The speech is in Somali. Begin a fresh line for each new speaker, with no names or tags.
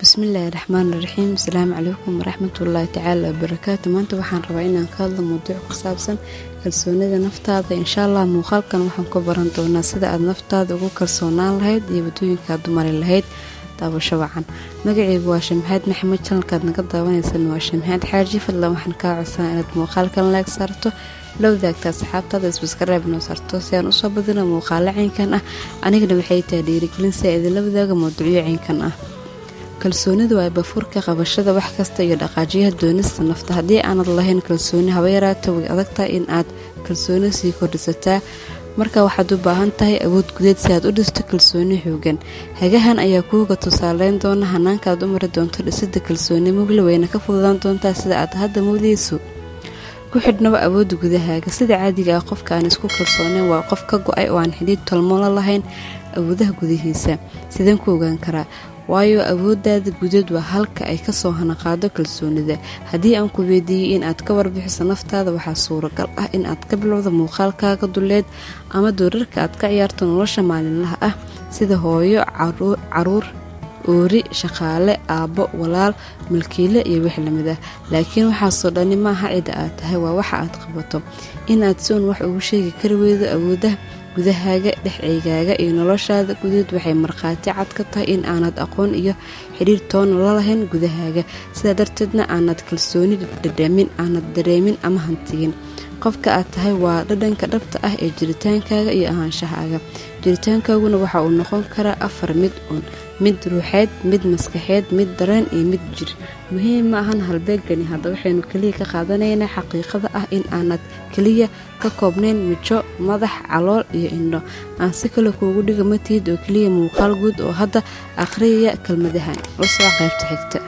Bismillaahi Raxmaani Raxiim. Asalaamu calaykum waraxmatullaahi tacaala wabarakaatu. Maanta waxaan rabaa inaan ka hadlo mowduuc ku saabsan kalsoonida naftaada. Insha Allah muuqaalkan waxaan ku baran doonaa sida aad naftaada ugu kalsoonaan lahayd iyo wadooyinka aad u mari lahayd. Daawasho wacan. Magacaygu waa Shamxaad Maxamed, channelkaad naga daawanaysan waa Shamxaad Xaaji. Fadlan waxaan kaa codsanaa inaad muuqaalkan like saarto, la wadaagta asxaabtaada, subscribe noo saarto si aan usoo badino muuqaalo caynkan ah. Anigana waxay tahay dhiirigelin si ay idinla wadaaga mowduucyo caynkan ah. Kalsoonidu waa bafurka qabashada wax kasta iyo dhaqaajiyaha doonista nafta. Haddii aanad lahayn kalsooni haba yaraata, way adagtahay in aad kalsooni sii kordhisataa. Marka waxaad u baahan tahay awood gudeed si aad u dhisto kalsooni xoogan. Hagahan ayaa kuuga tusaaleyn doona hanaanka aad u mari doonto dhisida kalsooni mugle, wayna ka fududaan doontaa sida aad hadda moodeyso. Ku xidhnaba awoodda gudahaaga. Sida caadiga ah, qofka aan isku kalsooneyn waa qof ka go-ay oo aan xidhiid tolmo la lahayn awoodaha gudihiisa. Sideen ku ogaan karaa? Waayo, awooddaada gudeed waa halka ay kasoo hanaqaado kalsoonida. Haddii aan ku weydiiyey in aad ka warbixiso naftaada, waxaa suuragal ah in aad ka bilowdo muuqaalkaaga duleed ama doorarka aad ka ciyaarto nolosha maalinlaha ah, sida hooyo, caruur, oori, shaqaale, aabbo, walaal, milkiile iyo wix lamid ah. Laakiin waxaasoo dhani maaha cidda aad tahay, waa waxa aad qabato. Inaad si uun wax ugu sheegi kari weydo awoodaha gudahaaga, dhexceygaaga iyo noloshaada gudeed waxay markhaati cad ka tahay in aanad aqoon iyo xidhiir toona la lahayn gudahaaga, sidaa darteedna aanad kalsooni dhadhamin, aanad dareemin ama hantiyin. Qofka aad tahay waa dhadhanka dhabta ah ee jiritaankaaga iyo ahaanshahaaga. Jiritaankaaguna waxa uu noqon karaa afar mid uun: mid ruuxeed, mid maskaxeed, mid dareen iyo mid jir. Muhiim ma ahan halbeegani. Hadda waxaynu keliya ka qaadanaynaa xaqiiqada ah in aanad keliya ka koobnayn mijo, madax, calool iyo indho. Aan si kale kuugu dhiga, ma tihid oo keliya muuqaal guud oo hadda akhriyaya kelmadahan. La soo qaybta xigta.